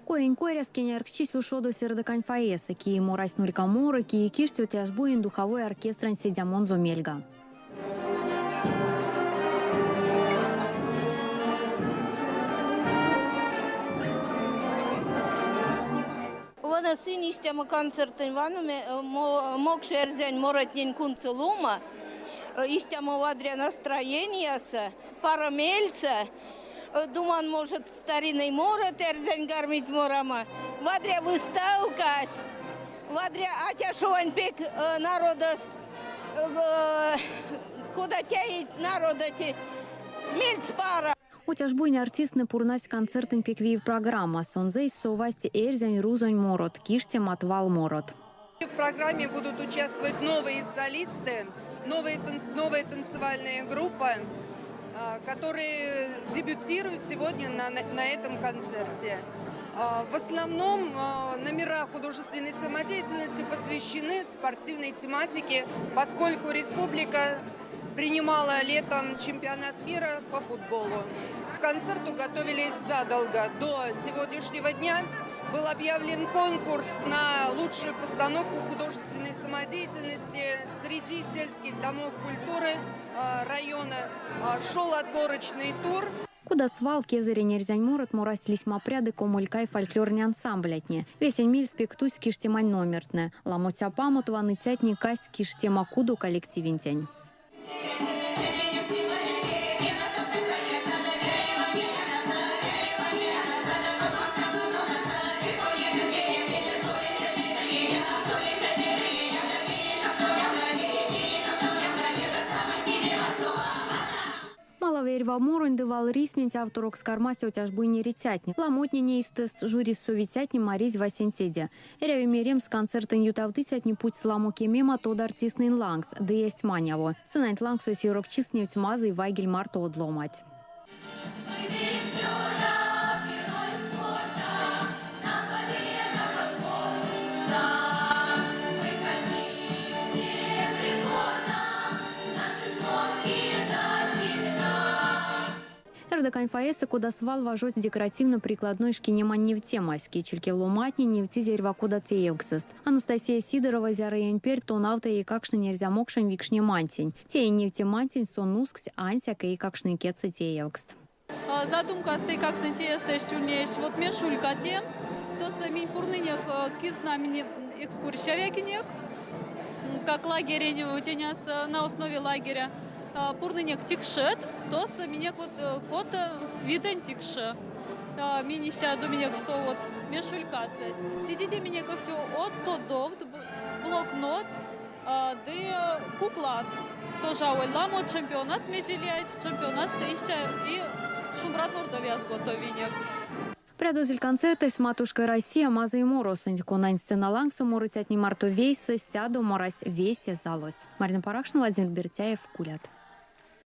Коень коряс кенярксчись ушодовсь Эрдекань фойесэ. Кие морась нурька моро, кие киштсь Отяжбуень духовой оркестранть седямонзо мельга. Вана сынь истямо концертэнь ваноме мокшэрзянь моротнень кунсоломо, истямо вадря настроениясо, паро мельсэ. Думан, может, старинный морот эрзянь кармить морамо. Вадря выставкась, вадря Атяшевань пек народост, кода теить народоти, мельс паро. Отяжбуень артисттнэ пурнасть концертэнь пек виев программа. Сонзэ эйс совасть эрзянь, рузонь морот, киштемат, валморот. В программе будут участвовать новые солисты, новые, новая танцевальная группа, которые дебютируют сегодня на этом концерте. В основном номера художественной самодеятельности посвящены спортивной тематике, поскольку республика принимала летом чемпионат мира по футболу. К концерту готовились задолго до сегодняшнего дня. Был объявлен конкурс на лучшую постановку художественной самодеятельности среди сельских домов культуры района. Шел отборочный тур. Кода свал кезэрень эрзянь морот морасть Лисьмапря ды Комолькай фольклорной ансамблятне. Весень мельс пек тусть киштемань номертнэ. Ламо цяпамот ваныцятне казсть Киштема кудо коллективентень. Малав эрьва моронть ды валрисьменть авторокс кармасть Отяжбуень эрицятне. Ламотнень эйстэст жюрис совицятне маризь васенцеде. Эряви меремс, концертэнь ютавтыцятне путсть ламо кемема од артисттнэнь лангс, ды эзть маняво. Сценанть лангсо эсь ёрокчист невтсть мазый вайгель марто од ломанть. Эрдекань фойесэ, кода свал, важодсь декоративно-прикладной шкинемань невтемась. Кедьчелькев ломантне невтизь эрьва кодат теевксэст. Анастасия Сидорова зярыянь перть тонавты эйкакштнень эрзя-мокшонь викшнемантень. Те невтемантень сон усксь ансяк эйкакштнень кедьсэ теевкст. Задумкаст эйкакштнень теезь ульнесь вот мешулька теемс, тосо минь пурнынек кизна минь экскурсияв якинек, как лагерень теняс на основе лагеря. Пурнынек тикшеть, тосо минек вот кото видэнь тикше. Минь истя думинек, что вот мешулькасо. Тедеде минек овтю од тодовт, блокнот, ды куклат. Тоже аволь ламо чемпионатс межелять, чемпионатс истя и Шумбрат Мордовияс готовинек. Прядозель концертэсь «Матушка Россия» мазый моросонть, конань сцена лангсо морыцятнень марто вейсэ стядо морась весе залось. Марина Паракшина, Владимир Бертяев, Кулят.